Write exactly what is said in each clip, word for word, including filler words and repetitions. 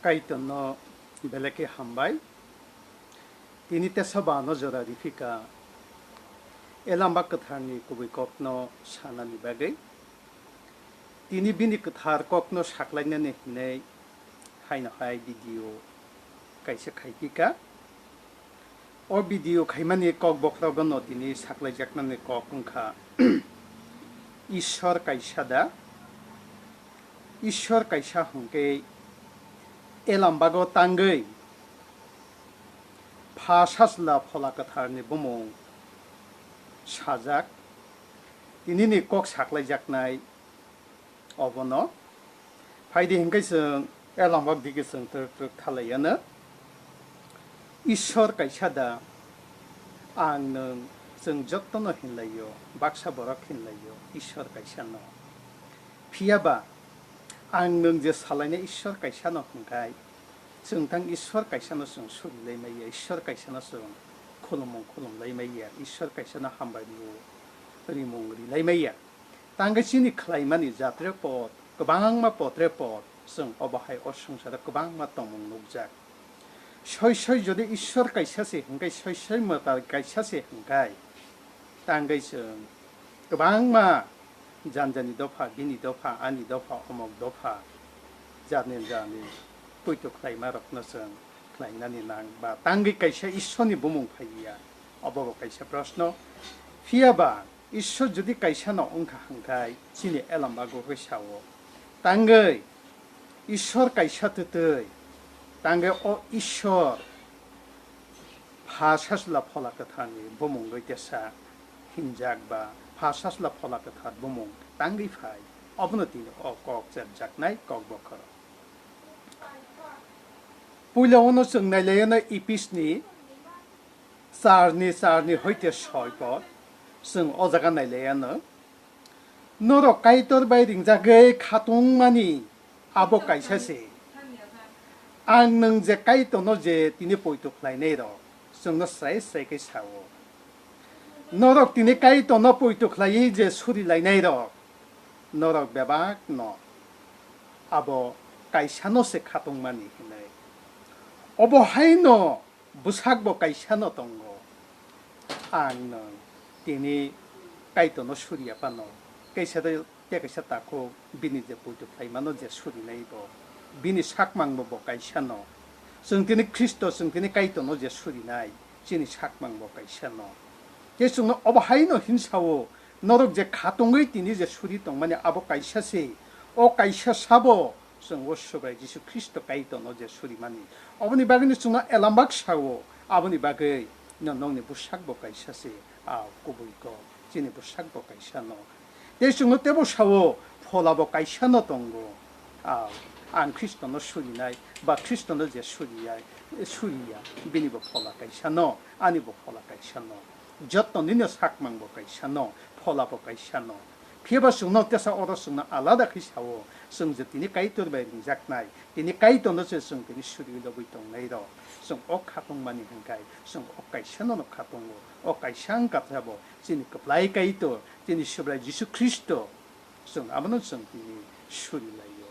Kaitorno belai khe hambai. Tini teso bano jora riphika Elamba Kwtharni kubui kokno sanani bagwi. Tini bini kwthar kokno saklainani hinwi haino hai video kaisa khaiphika. O video khaimani kok bokhorogono tini saklaijaknani kok wngkha Ishwar kaisa da? Ishwar kaisa hwnkhe Elambago tangwi Pha Sachwla Phola Kwtharni bumung sajak, tinini kok saklaijaknai obono. Phaidi hwnkhe chwng Elambak digi chwng twrwk twrwk thalaiya no. Ishwar kaisa da, ang nwng, chwng jotono hinlaio, baksa borok hinlaio, Ishwar kaisa no. Phiya ba ang nwng je salainai Ishwar kaisa no hwnkhe, chwng tang Ishwar kaisa no chwng surilai maya, Ishwar kaisa no chwng khulumung khulumlai maya, Ishwar kaisa no hambai rimung rilai maya. Tangwi chini khlaimani jatre pot, kwbangma potre pot, chwng obo hai o swngcharo kwbangma tongmung nukjak. Soi soi jodi Ishwar kaisa se hwnkhe, soi soi mwtai kaisa se hwnkhe, tangwi chwng kwbangma janjani dopha, bini dopha, ani dopha, omok dopha, jarni jarni poito khlaima rokno chwng khlainani nang ba tangwi kaisa Ishwarni bumung phaiya, obo bo kaisa proshno. Phiya ba Ishwar jodi kaisa no wngkha hwnkhe chini Elambago khe sao, tangwi Ishwar kaisa twtwi, tangwi o Ishwar Pha Sachwla Phola Kwtharni bumungwi tesa hinjak ba Pha Sachwla Phola Kwthar bumung tangwi phai, obono tini o kok cherjaknai kok bokhorok. Puila ono chwng nailaiyano Episni charni, charni hoite soi pod, chwng o jaga nailaiyano. Norok Kaitor bai ringjagwi khatungmani abo kaisa se. Ang nwng je Kaitorno je tini poito khlainai rok, chwngno srai srai khe sao. Norok tini Kaitorno poito khlaiwi je surilainai rok, norok bebak no abo kaisa no se khatungmani hinwi. Obo hai no bwsak bo kaisa no tongo. Ang no tini Kaitor no suriya phano, kaisa de, tei kaisa takhuk bini je poito khlai mano je surinai bo, bini sakmang bo, bo kaisa no. Chwng tini Khristo, chwng tini Kaitor no je surinai, chini sakmang bo kaisa no. Tei chwngno obo hai no hin sao, norok je khatungwi tini je suri tongmani abo kaisa se, o kaisa sabo chwng o Subrai Jisu Khristo Kaitor no je surimani. Oboni bagwi no chwngno elambak sao, aboni bagwi no nokni bwsak bo kaisa se, a kubui kok, chini bwsak bo kaisa no. Tei chwngno teibo sao, phola bo kaisa no tongo. A, ang Khristo no surinai, ba Khristo no je suriyai, suriya, bini bo phola kaisa no, ani bo phola kaisa no. Jotto nini sakmang bo kaisa no, phola bo kaisa no. Phiya ba chwngno tesa oro chwngno alada khe sao, chwng je tini Kaitor bai ringjaknai, tini Kaitor no se chwng tini suriwi lobwi tongnai rok. Chwng o khatungmani hwnkhai, chwng o kaisa no no khatungo, o kaisa wngkha khe bo chini kwplai Kaitor, chini Subrai Jisu Khristo. Chwng abono chwng tini surilaio.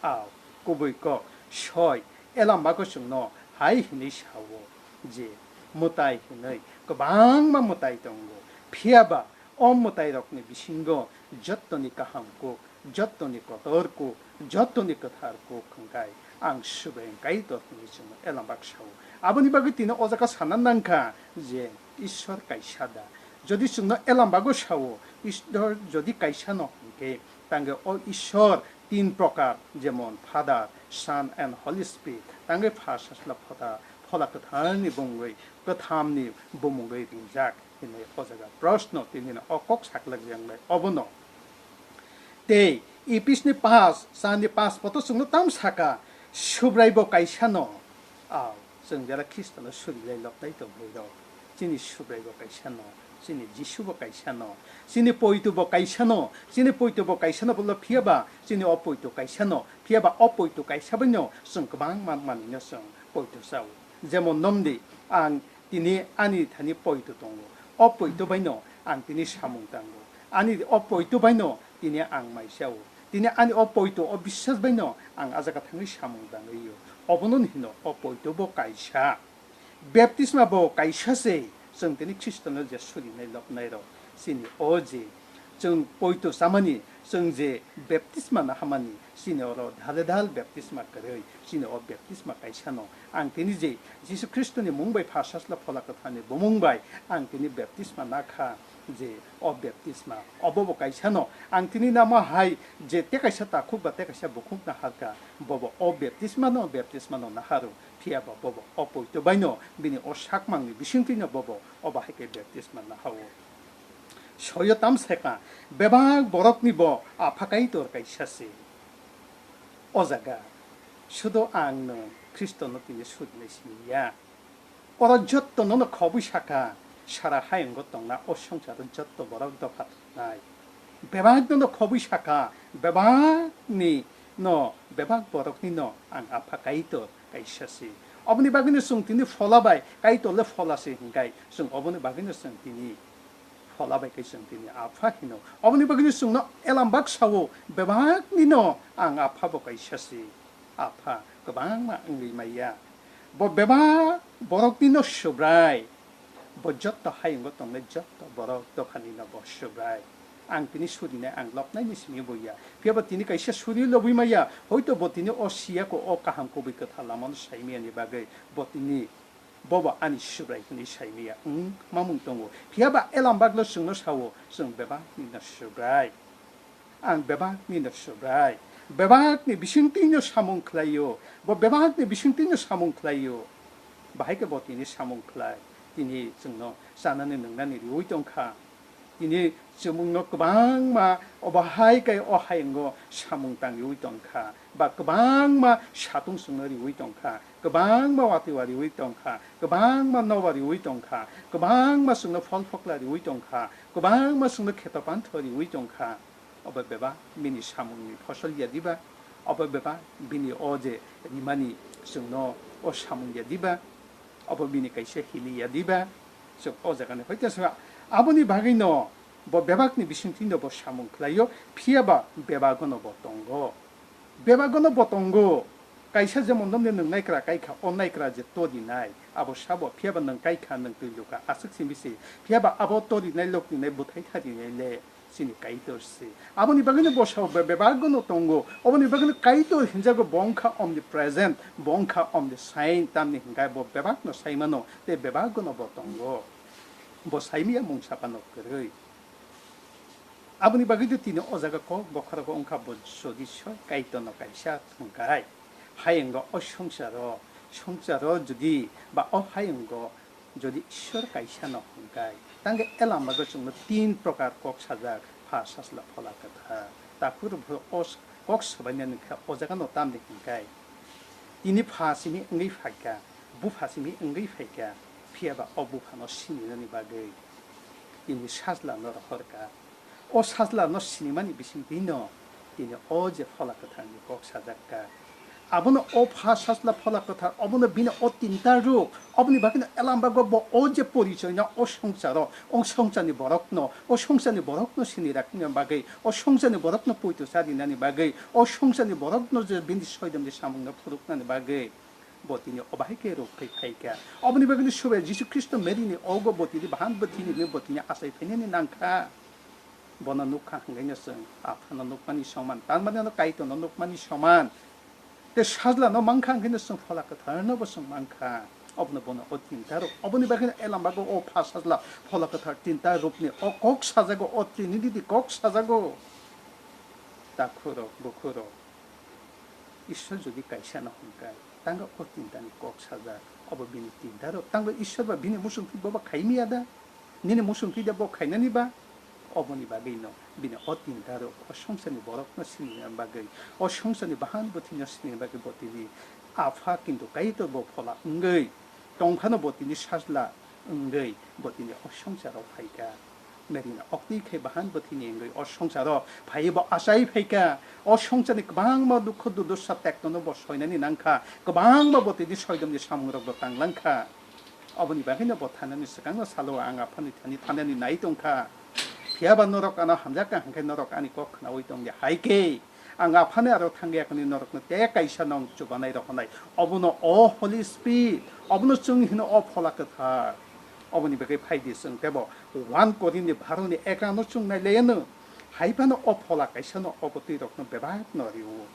A kubui kok soi, elambako chwngno hai hinwi sao je mwtai hinwi kwbangma mwtai tongo, phiya ba o mwtairokni bisingo jottoni kaham kuk, jottoni kotor kuk, jottoni kwthar kuk hwnkhai ang Subrai Kaitor hinwi chwngno elambak sao. Aboni bagwi tini o jaga sana nangkha je Ishwar kaisa da. Jodi chwngno elambago sao, Ishwar jodi kaisa no hwnkhe, tangwi o Ishwar tin prokar, jemon Father, Son and Holy Spirit, tangwi Pha Sachwla Phota, Phola Kwtharni bumungwi, Kwthamni bumungwi ringjak hinwi o jaga proshno tinino o kok saklak yang bai obono. Tei Episni pas, chani pas poto chwngno tam saka, Subrai bo kaisa no. Ao, chwng jara Khristono surilai loknai tongwi rok. Chini Subrai bo kaisa no, chini Jisu bo kaisa no, chini Poito bo kaisa no, chini Poito bo kaisa no bolo phiya ba, chini o Poito kaisa no, phiya ba o Poito kaisa bai no chwng kwbangma manwi no chwng poito chao. Jemon nomdi, ang tini ani thani poito tongo. O poito bai no ang tini samung tango. Ani o poito bai no tini ang mai chao. Tini ani o poito, o biswas baino ang a jaga thangwi samung tangwi o. Obono hino o poito bo kaisa. Baptisma bo kaisa se, chwng tini Khristono je surinai lobnai rok. Chini o je chwng poito chamani, chwng je baptisma nahamani, chini oro dhale dhal baptisma kwrwi, chini o baptisma kaisano. Ang tini je Jisu Khristoni mung bai pha sasla phola kwtharni bumung bai ang tini baptisma nakha. Je o baptisma, obo bo kaisano. Ang tini namo hai je tei kaisa takhuk ba tei kaisa bukhuk naharkha, bobo o baptismano, baptismano naharo. Phiya ba bobo o poito baino bini o sakmangni bisingtwino bobo o bahai khe baptisma nahao. Soyo tam sekha, bebak borokni bo Apha Kaitor kaisa se. O jaga sudo ang nwng Khristono tini surinai simi ya. Oro jotto nono khobwi sakha, sara hayungo tongna o songsaro jotto borok dopha tongnai. Bebak nono khobwi sakha, bebakni no, bebak borokni no ang Apha Kaitor kaisa se. Oboni bagwino chwng tini phola bai, Kaitor le phola se hinkai, chwng oboni bagwino chwng tini phola bai khe chwng tini Apha hino. Oboni bagwino chwngno elam bak sao, bebakni no ang Apha bo kaisa se. Apha kwbangma wngwi maya. Bo bebak borokni no Subrai. Bo jotto hayungo tongnai jotto borok dophani no bo Subrai. Ang tini surinai ang lobnaini simi bo ya. Phiya ba tini kaisa suri lobwi maya. Hoito bo tini o siya ko o kaham kubui kwthar lamano saimiyani bagwi bo tini bobo ani Subrai hwnwi saimaya wng mamung tongo. Phiya ba elam baglo chwngno sao, chwng bebakni no Subrai. Ang bebakni no Subrai. Bebakni bisingtwino samung khlaio. Bo bebakni bisingtwino samung khlaio. Bahai khe bo tini samung khlai. Tini chwngno chanani nwngnani riwi tongkha. Tini chwngno kwbangma obo hai khe o hayungo samung tangriwi tongkha. Ba kwbangma satung chwngno riwi tongkha. Kwbangma watwi wa riwi tongkha. Kwbangma noba riwi tongkha. Kwbangma chwngno phol phokla riwi tongkha. Kwbangma chwngno kheto pantho riwi tongkha. Obo bebak bini samungni phosol ya diba? Obo bebak bini o je rimani chwngno o samung ya diba? Obo bini kaisa hili ya diba? Chwng o jagani hoite sa aboni bagwino bo bebakni bisingtwino bo samung khlaio, phiya ba bebagono bo tongo. Bebagono bo tongo. Kaisa jemon nokni nwng naikra kaikha, o naikra je torinai, abo sabo, phiya ba nwng kaikha, nwng twi lukha, aswk simi se, phiya ba abo torinai, lokrinai, bwthai tharinai le. Chini Kaitor se. Aboni bagwino bo sao be-, bebagono tongo. Oboni bagwino Kaitor hinjago bo wngkha omnipresent, bo wngkha omniscient, tamni hwnkhe bo bebakno saimano, tei bebagono bo tongo. Bo saimaya mungsa phano kwrwi. Aboni bagwi tini o jaga kok bokhorogo wngkha bo jodi soi Kaitorno kaisa thwngkhai. Hayungo o swngcharo, swngcharo jodi ba o hayungo Jodi Ishwar kaisa no hwnkhe, tangke elamba go chwngno tin prokar kok sajak, Pha, Sajla, Phola Kwthar. Takhuk rok bo o s-, kok swbainani khe o jaga no tamni hwnkhe, tini Pha simi wngwi phaikha, Bupha simi wngwi phaikha, phiya ba o Bupha no sininani bagwi tini Sajla no rohorkha. O Sajla no sinimani bisingtwi no tini o je Phola Kwthar ni kok sajak kha. Abono o Pha, Sajla, Phola Kwthar, obono bini o tinta rup, oboni bagwi no elamba go bo o je porichoi no o swngcharo, o swngcharni borok no, o swngcharni borok no sini rakna bagwi, o swngcharni borok no poito charinani bagwi, o swngcharni borok no je bini soidom ni samung no phuruknani bagwi. Bo tini o bahai khe ruk khai phai kha. Oboni bagwi no Subrai Jisu Khristo Mary ni ogo bo tini bahan bo tini hwnwi bo tini achai phainani nang kha. Bono nuk kha hwnkhe no chwng Aphano nukmani soman, tar mane no Kaitorno nukmani soman. Tei Sajla no mang kha hwnkhe no chwng Phola Kwthar no bo chwng mang kha. Obono bono o tinta rok. Oboni bagwi no elamba go o Pha, Sajla, Phola Kwthar tinta rupni o kok sajago, o Trinity kok sajago. Takhuk rok, bukhuk rok. Ishwar jodi kaisa no hwnkhe, tangbo o tinta ni kok sajak, obo bini tinta rok. Tangbo Ishwar ba bini muchungtwi bobo khaimya da? Nini muchungtwi da bo khainani ba? Oboni bagwi no bini o tinta rok, o swngcharni borok no sinina bagwi, o swngcharni bahan bwthwino sinina bagwi bo tini Apha kintu Kaitor bo Phola wngwi tongphano bo tini Sajla wngwi bo tini o swngcharo phaikha. Mary no oktwi khe bahan bwthwini wngwi o swngcharo phaiwi bo achai phaikha. O swngcharni kwbangma dukhu durdosa teknono bo soinani nangkha. Kwbangma bo tini soidomni samungrok bo tanglangkha. Oboni bagwino bo thanani swkangno salo ang Aphani thani thanani nai tongkha. Phiya ba norok ano hamjakha hwnkhe norok ani kok khnaui tongdi hai khe. Ang Aphani aro thangwi akhani norokno tei kaisa nong chubanai rohornai. Obono o Holy Spirit, obono chwng hino o Phola Kwthar. Oboni bagwi phaidi chwng tebo one Korinthni bharoni ekrano chwng nailayano. Hai phano o Phola kaisano obo twi rokno bebak no rio.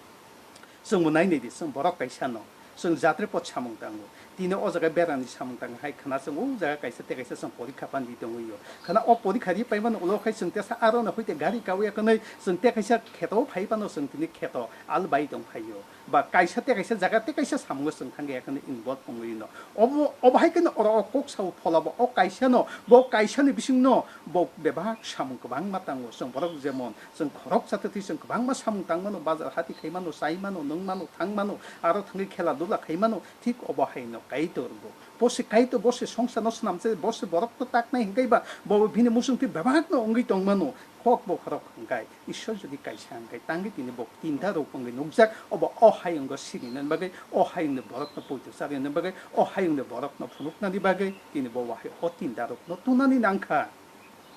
Chwngbo nainai di, chwng borok kaisano. Chwng jatre pot samung tango. Tini o jaga berani samung tang hai khna chwng o jaga kaisa tei kaisa chwng porikha pandi tongwi o. Khna o porikha ri paimano ulo khai chwng tesa aro no hoite gari kawi ya kwnwi chwng tei kaisa kheto phai pano chwng tini kheto al bai tong phai o. Ba kaisa tei kaisa jaga tei kaisa samungo chwng thang ya kwnwi involve tongwi no. Obo, obo hai khe no oro o kok sao Phola bo o kaisa no, bo kaisa ni bising no bo bebak samung kwbangma tango. Chwng borok jemon chwng khoroksa twi chwng kwbangma samung tang mano, bazar hati khai mano, chai mano, nwng mano, thang mano, aro thangwi khela dula khai mano, thik obo hai no Kaitor bo. Bo se Kaitor, bo se songsar no swnam se, bo se borok no taknai hwnkhe ba, bo bini muchung twi bebak no wngwi tong mano, kok bo khorok hwnkhe, Ishwar jodi kaisa hwnkhe, tangwi tini bo tinta rok wngwi nukjak, obo o hayung o sini nani bagwi, o hayung ni borok no poito chari nani bagwi, o hayung ni borok no phunuk nani bagwi, tini bo wahai o tinta rok no tunani nangkha.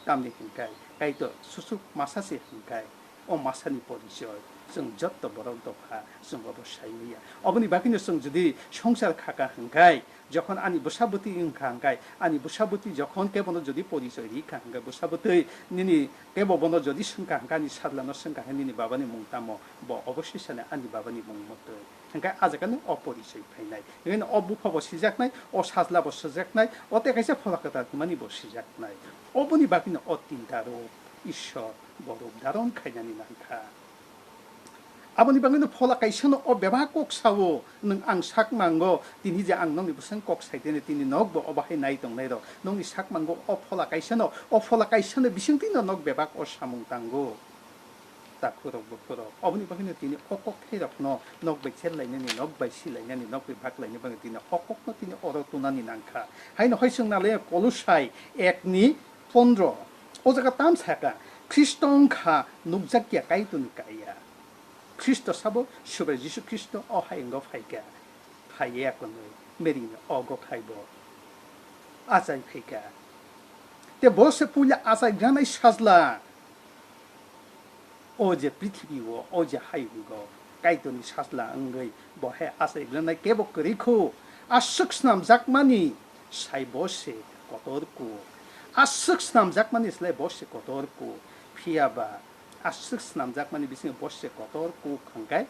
Tamni hwnkhe Kaitor susuk masa se hwnkhe o masani porichoi chwng jotto borok dopha chwng obo sai manya. Oboni bagwino chwng jodi songsar khaka hwnkhe, jokhon ani bwsa bwtwi wngkha hwnkhe, ani bwsa bwtwi jokhon kebono jodi porichoi rikha hwnkhe, bwsa bwtwi nini kebo bono jodi swngkha hwnkhe, ani sajlano swngkha hwnkhe, "Nini babani mung tamo?" Bo obosisani ani babani mung mwtwi. Hwnkhe a jagani o porichoi phainai. Hwnkhe o bupha bo sijaknai, o sajla bo sijaknai, o tei kaisa Phola Kwthar hwnmani bo sijaknai. Oboni bagwino o tinta rok Ishwar bo rok dharon khainani nangkha. Aboni bagwino Phola kaisano o bebak kok sao, "Nwng ang sak mango, tini je ang nokni bwswng kok saidene, tini nok bo obo hai nai tongnai rok. Nokni sak mango o Phola kaisano, o Phola kaisano bisingtwino nok bebak o samung tango." Takhurok bukhurok. Oboni bagwino tini o kok khairokno nok bai chel lainani, nok bai si lainani, nok bai bak lainani bagwi tini o kokno tini oro tunani nangkha. Haino hai chwng nalai Kolosai ekni pondro. O jaga tam saka, "Khristo wngkha nukjakya Kaitorni kaiya." Khristo sabo Subrai Jisu Khristo o hayungo phaikha. Phaiya kwnwi Mary ni ogo khai bo achai phaikha. Te bo se puila achai ganai sajla. O je prithibi o, o je hayungo Kaitorni sajla wngwi bo hai achai gwnai kebo kwrwi kho. Aswk snamjakmani sai bo se kotor kuk. Aswk snamjakmani slai bo se kotor kuk. Phiya ba aswk snamjakmani bisingo bo se kotor kuk hwnkhe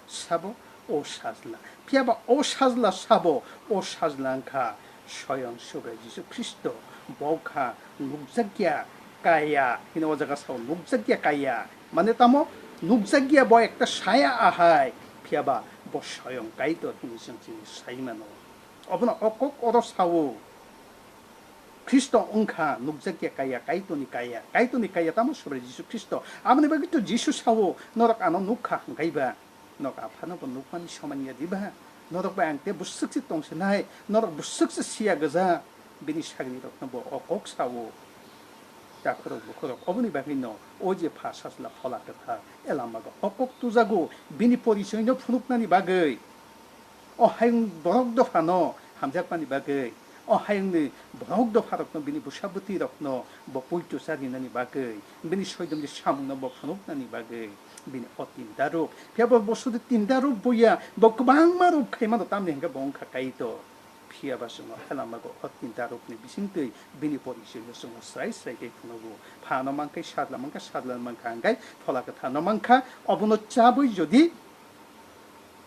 sabo o sajla. Phiya ba o sajla sabo, o sajla wngkha Soyong Subrai Jisu Khristo. Bo wngkha nukjakya kaya, hino o jaga sao nukjakya kaya. Mane tamo nukjakya bo ekta saya ahai, phiya ba bo Soyong Kaitor hini chwng chini sai mano. Obono o kok oro sao. Khristo wngkha nukjakya kaya, Kaitorni kaya. Kaitorni kaya tamo Subrai Jisu Khristo. Aboni bagwi to Jisu sao, "Norok ano nukha," hwnkhe ba. Nok Aphano bo nukmani somanya diba? Norok bai ang tei bwswk se tongsinai, norok bwswk se siya gwja, bini sagrirokno bo o kok sao. Takhurok bukhurok, oboni bagwino o je pha sajla Phola Kwthar Elamago o kok tujago, bini porichoino phunuknani bagwi. O hayung borok dophano hamjakmani bagwi. O hayungni borok dopharokno, bini bwsa bwtwirokno bo poito charinani bagwi, bini soidomni samungno bo phunuknani bagwi, bini o tinta rup. Phiya bo, bo sudu tinta rup buya, bo kwbangma rup khaimano, tamni hwnkhe bo wngkha Kaitor. Phiya ba chwngno Elamago o tinta rupni bisingtwi bini porichoino chwngno srai srai khe phunukgo. Phano mankhe, sajla mankha, sajla mankha hwnkhe Phola Kwtharno mankha, obono chabwi jodi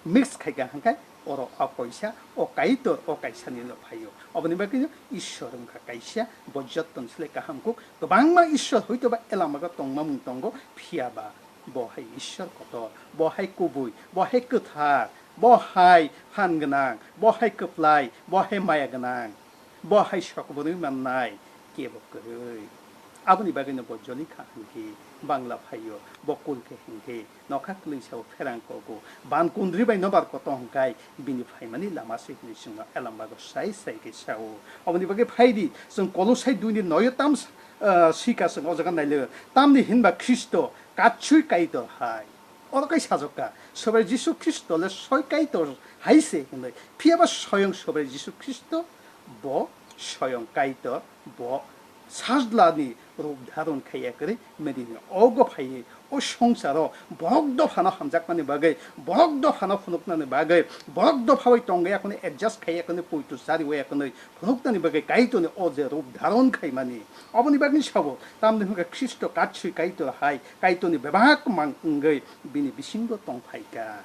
mix khaikha hwnkhe oro o kaisa, o Kaitor, o kaisani no phaio. Oboni bagwino Ishwar wngkha kaisa, bo jottoni slai kaham kuk. Kwbangma Ishwar hoitoba Elamago tongmamung tongo, phiya ba bo hai Ishwar kotor, bo hai kubui, bo hai kwthar, bo hai phan gwnang, bo hai kwplai, bo hai maya gwnang. Bo hai sok bwrwi mannai kebo kwrwi. Aboni bagwino bo joli kha hwnkhe Bangla phaio, bo kul khe hwnkhe nokha kwlwi sao pherang kogo. Ban kundri bai nobar koto hwnkhe bini phaimani lama se hwnwi chwngno Elamago sai sai khe sao. Oboni bagwi phaidi, chwng Kolosai dui ni noyo tam, ah, sika chwng o jaga nailaiyo. Tamni hinba Khristo kachwi Kaitor hai. Oro kai sajokka, Sobai Jisu Khristo le soi Kaitor hai se hinwi. Phiya ba soyong Sobai Jisu Khristo bo soyong Kaitor, bo sajlani rup dharon khaiya kwrwi medini ogo phaiwi O songsaro borok dophano hamjakmani bagwi, borok dophano phunuknani bagwi, borok dopha bai tongwi akhoni adjust khai akhoni poito chariwi akhoni phunuknani bagwi Kaitorni o je rup dharon khaimani. Oboni bagwi sabo, tamni hwnkha Khristo katswi Kaitor hai, Kaitorni bebak mang wngwi bini bisingo tongphaikha.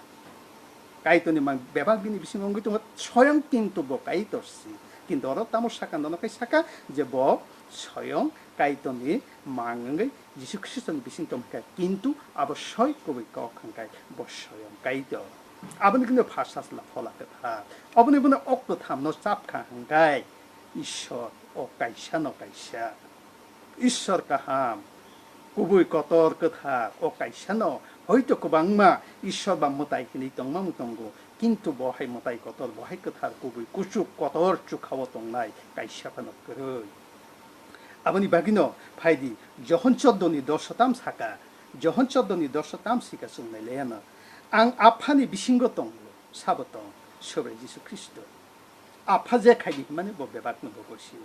Kaitorni mang bebak bini bisingo wngwi tongo, soyong kintu bo Kaitor si. Kintu oro tamo saka, nono khai saka je bo soyong Kaitorni mang wngwi Jisu Khristoni bising tongkha, kintu abo soi kubui kok hwnkhe bo soyong Kaitor. Aboni kunu pha Sajla Phola Kwthar. Aboni bono o kwthamno chapkha hwnkhe Ishwar o kaisano kaisa. Ishwar kaham, kubui kotor kwthar o kaisano hoito kwbangma Ishwar ba mwtai hinwi tongmani tongo, kintu bo hai mwtai kotor, bo hai kwthar, kubui kuchuk kotor chukhao tongnai kaisa phano kwrwi. Aboni bagwino phaidi, Johon choddo ni doso tam saka, Johon choddo ni doso tam sika chwng nailayano, ang Aphani bisingo tongo, sabo tong, Sobe Jisu Khristo. Apha je khaidi hwnmani bo bebakno bo gorsio.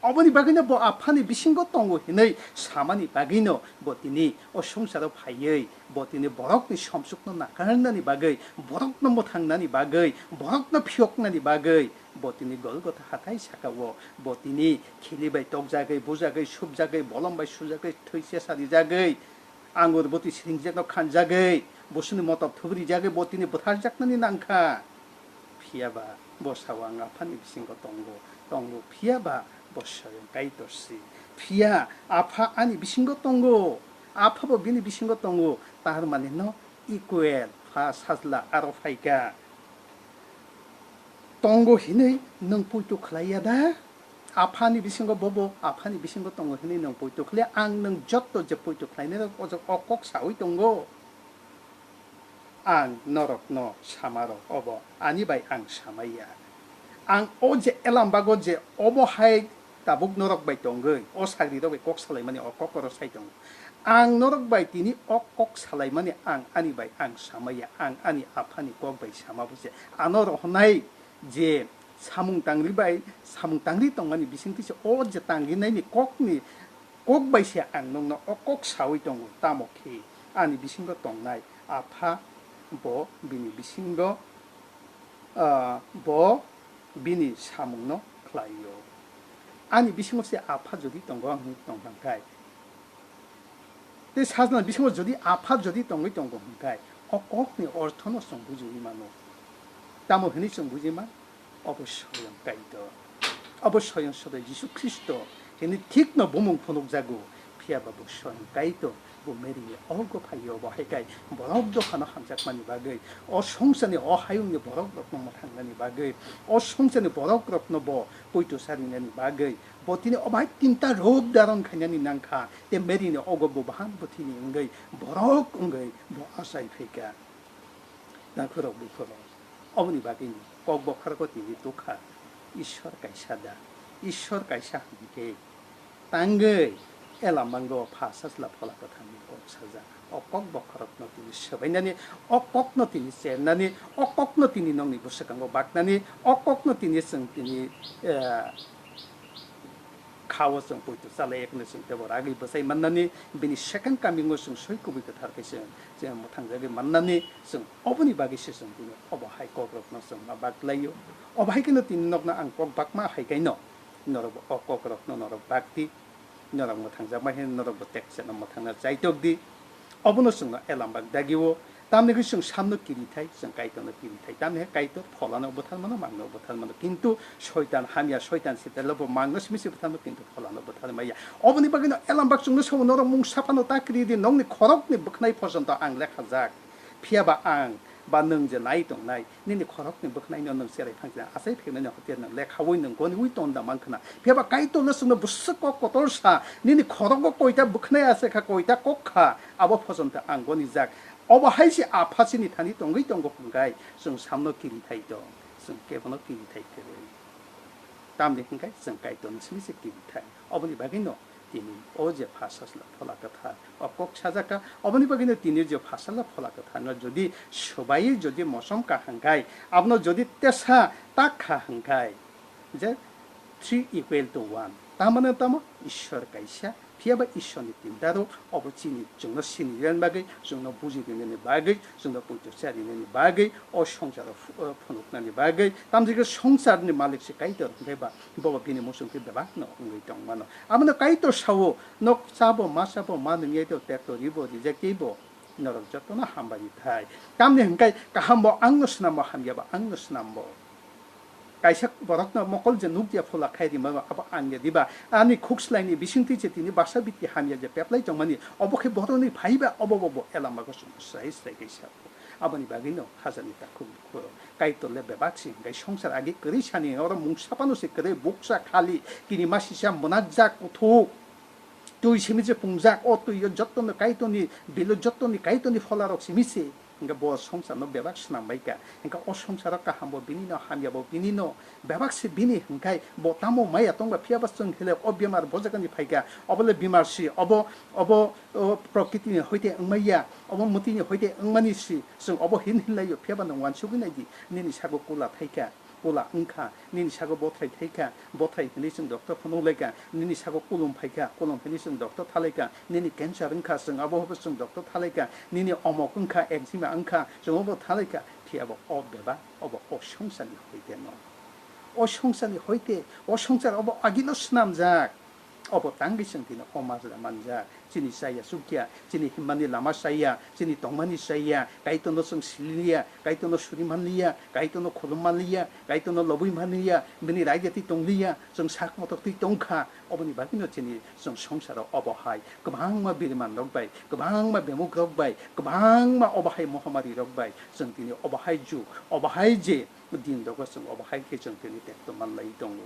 Oboni bagwino bo Aphani bisingo tongo hinwi samani bagwino bo tini o songsaro phaiwi, bo tini borokni somsukno nakarnani bagwi, borokno mwthangnani bagwi, borokno phiyoknani bagwi, bo tini Golgotha hathai sakao, bo tini khili bai tokjagwi, bujagwi, subjagwi, bolom bai sujagwi, thwi sesarijagwi, angur bwtwi siringjakno khanjagwi, busuni motop thuburijagwi, bo tini bwtharjaknani nangkha. Phiya ba bo sao, "Ang Aphani bisingo tongo, tongo," phiya ba bo soyong Kaitor si. Phiya Apha ani bisingo tongo, Apha bo bini bisingo tongo, tar mane no equal, Pha Sajla aro phaikha. Tongo hinwi nwng poito khlaiya da? Aphani bisingo bobo, Aphani bisingo tongo hinwi nwng poito khlaiya? Ang nwng jotto je poito khlainai rok o kok sawi tongo. Ang norokno samarok obo ani bai ang samaiya. Ang o je elambago je obo hai tabuk norok bai tongwi, o sagrirok bai kok salaimani o kok oro sai tongo. Ang norok bai tini o kok salaimani ang ani bai ang samaiya, ang ani Aphani kok bai sama bujiya. Ano rohornai je samung tangri bai, samung tangri tongmani bisingtwi se o je tangrinaini kokni kok bai se ang nokno o kok sawi tongo, tamo khe ani bisingo tongnai Apha bo bini bisingo, ah, bo bini samungno khlaio. Ani bisingo se Apha jodi tongo ang tong kha khe, tei Sajlani bisingo jodi Apha jodi tongwi tongo hwn khe, o kokni orthono chwng bujiwi mano. Tamo hwnwi chwng bujiwi man? Obo soyong Kaitor. Obo soyong Sobe Jisu Khristo hwnwi thikno bumung phunukjago. Phiya ba bo soyong Kaitor, bo Mary ni ogo phaio, bo hai khe borok dophano hamjakmani bagwi, o songsani o hayungni borok rokno mwthangnani bagwi, o songsani borok rokno bo poito sarinani bagwi, bo tini o bahai tinta rop daron khainani nangkha, tei Mary ni ogo bo bahan bwthwini wngwi borok wngwi bo achai phaikha. Nakhorok bukhorok, oboni bagwino kok bokhorogo tini tukha, Ishwar kaisa da? Ishwar kaisa hwnkhe tangwi elambango Pha Sajla Phola Kwtharni kok sajak. O kok bokhorokno tini swbainani, o kokno tini chernani, o kokno tini nokni bwswkango baknani, o kokno tini chwng tini, eh, kha-o chwng poito chalai, ekno chwng teibo ragwi bwchai mannani, bini second coming-o chwng soi kubui kwthar khe chwng, chwng mwthangjagwi mannani, chwng oboni bagwi se chwng bini obo hai kokrokno chwng ma bak laio. Obo hai kheno tini nokno ang kok bakma hai kaino norok bo o kokrokno norok bak di, norok mwthangjakma khe norok bo tek seno mwthangna chaitok di, obono chwngno elam bak dagi-o. Tamni hwnkhe chwng samno kirithai, chwng Kaitorno kirithai. Tamni hwnkhe Kaitor pholano bwtharmano, mangno bwtharmano. Kintu Soitan hamya, Soitan Sitalo bo mangno simi se bwtharmano, kintu pholano bwtharmaya. Oboni bagwino elambak chwngno sabo, "Norok mungsa phano ta kiri di, nokni khorokni bwkhnai pojonto ang lekhajak. Phiya ba ang ba nwng je nai tongnai, nini khorokni bwkhnaino nwng cherai phang jina, achai phaimani hotel nwng lekhaui nwng goniui ton da mang khna. Phiya ba Kaitorno chwngno bwswk kok kotor sa, nini khorogo koita bwkhnai achai kha, koita kok kha, abo pojonto ang gonijak." Obo hai se Apha chini thani tongwi tongo hwnkhe, chwng samno kirithai tong, chwng kebono kirithai kwrwi. Tamni hwnkhe chwng Kaitorni simi se kirithai. Oboni bagwino tini o je Pha Sajla Phola Kwthar, o kok sajak kha, oboni bagwino tini je Pha Sajla Phola Kwtharno jodi swbaiwi jodi mosom kha hwnkhe, abono jodi tesa tak kha hwnkhe, je three equal to one. Tamani tamo Ishwar kaisa, Phiya ba Ishwarni tinta rok obo chini chwngno sini rwna bagwi, chwngno buji rwnani bagwi, chwngno poito cha rwnani bagwi, o songsaro phu-, o phunuknani bagwi, tamjikhe songsarni malik se Kaitor hwnkhe ba, bobo bini muchungtwi bebakno wngwi tongmano. Abono Kaitor sao, nok chabo, ma chabo, ma nwngyai to, tekto ribo, rijak teibo, norok jotono hambai rithai. Tamni hwnkhe kahambo angno swnambo, hamyabo angno swnambo. Kaisa borokno mokol je nukya phola khai rima abo ang ya diba? Ani khukslaini bisingtwi je tini basa biti hamya je peplai tongmani, obo khe borokni phaiba obo bo elama gosong srai srai kaisa. Aboni bagwino hajarni takhuk bukhuk Kaitor le bebak si hwnkhe songsar agi kwrwi sani oro mungsa phano se kwrwi buksa khali tini masisa mwnakjak kuthuk. Twi simi je pungjak, o twi o jottoni Kaitorni, bilo jottoni Kaitorni pholarok simi se. Hingke bo songsarno bebak swnam bai kha. Hingke o songsaro kahambo bini no, hamyabo bini no. Bebak se bini hingkai bo tamo maya tongba, phiya ba chwng hile o bemar bo jagani phai kha. Obo le bemar si, obo, obo, o, prokriti ni hoite wngmaya, obo mwtwi ni hoite wngmani si. Chwng obo hin hin laio, phiya ba nwng uansugwi nai di. Nini sago kula thai kha. Kula wngkha, nini sago bothrai thaikha, bothrai hwnwi chwng doctor phunuk laikha, nini sago kulum phaikha, kulum hwnwi chwng doctor thalaikha, nini cancer wngkha, chwng abo hwnkhe chwng doctor thalaikha, nini omok wngkha, eczema wngkha, chwng obo thalaikha, phiya bo o bebak, obo o songsarni hoite no. O songsarni hoite, o songsar obo agino swnamjak. Obo tangwi chwng tini o majra manjak. Chini chaya chukya, chini himmani lama chaya, chini tongmani chaya, Kaitorno chwng sililiya, Kaitorno suri manliya, Kaitorno khulum manliya, Kaitorno lobwi manliya, bini raida twi tongliya, chwng sak motok twi tongkha. Oboni bagwino chini chwng songsaro obo hai kwbangma biriman rok bai, kwbangma bemuk rok bai, kwbangma obo hai mohamari rok bai chwng tini obo hai jug, obo hai je din rogo chwng obo hai khe chwng tini tekto manlai tongo.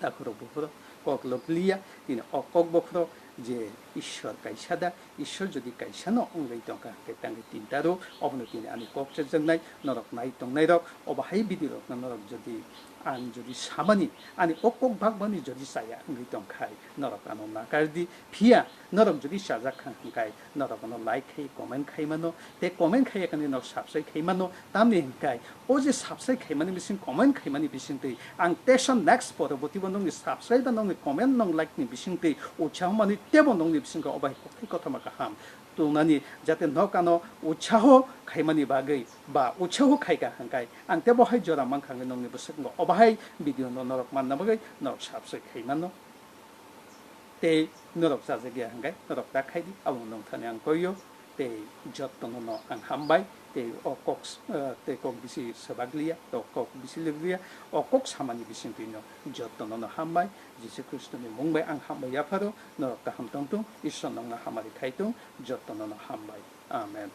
Takhurok bukhurok kok lok liya, tini o kok bokhorok je Ishwar kaisa da, Ishwar jodi kaisa no wngwi tongkha, hwnkhe tangwi tinta rw, obono tini ani kok chajaknai, norok nai tongnai rok, obo hai video rok no norok jodi ang jodi samani, ani o kok bakmani jodi chaya wngwi tongkhai, norok ano nakar di, phiya norok jodi chajak kha hwnkhe, norok ano like khai, comment khai mano, tei comment khai yakani norok subscribe khai mano, tamni hwnkhe o je subscribe khaimani bising, comment khaimani bisingtwi ang teisa next poroboti bo nongni subscribe ba nongni comment nong like ni bisingtwi utsaho mani tebo nongni bisingtwi obo hai kokthai kothoma kaham tongnani jate nok ano utsaho khaimani bagwi ba utsaho khaika hwnkhe ang tebo hai jora mankha hwnkhe nongni bwskango obo hai video no norok manna bagwi norok subscribe khai mano. Tei norok chajak ya hwnkhe norok ta khai di, abo nong thani ang koi o. Tei jottono no ang hambai, tei o kok, eh, tei kok bisi swbak liya, o kok bisi lik liya, o kok samani bisingtwi no jottono no hambai, Jisu Khristoni mung bai ang hambai yapharo, norok kaham tong thung, Ishwar nokno hamari khai thung, jottono no hambai. Amen.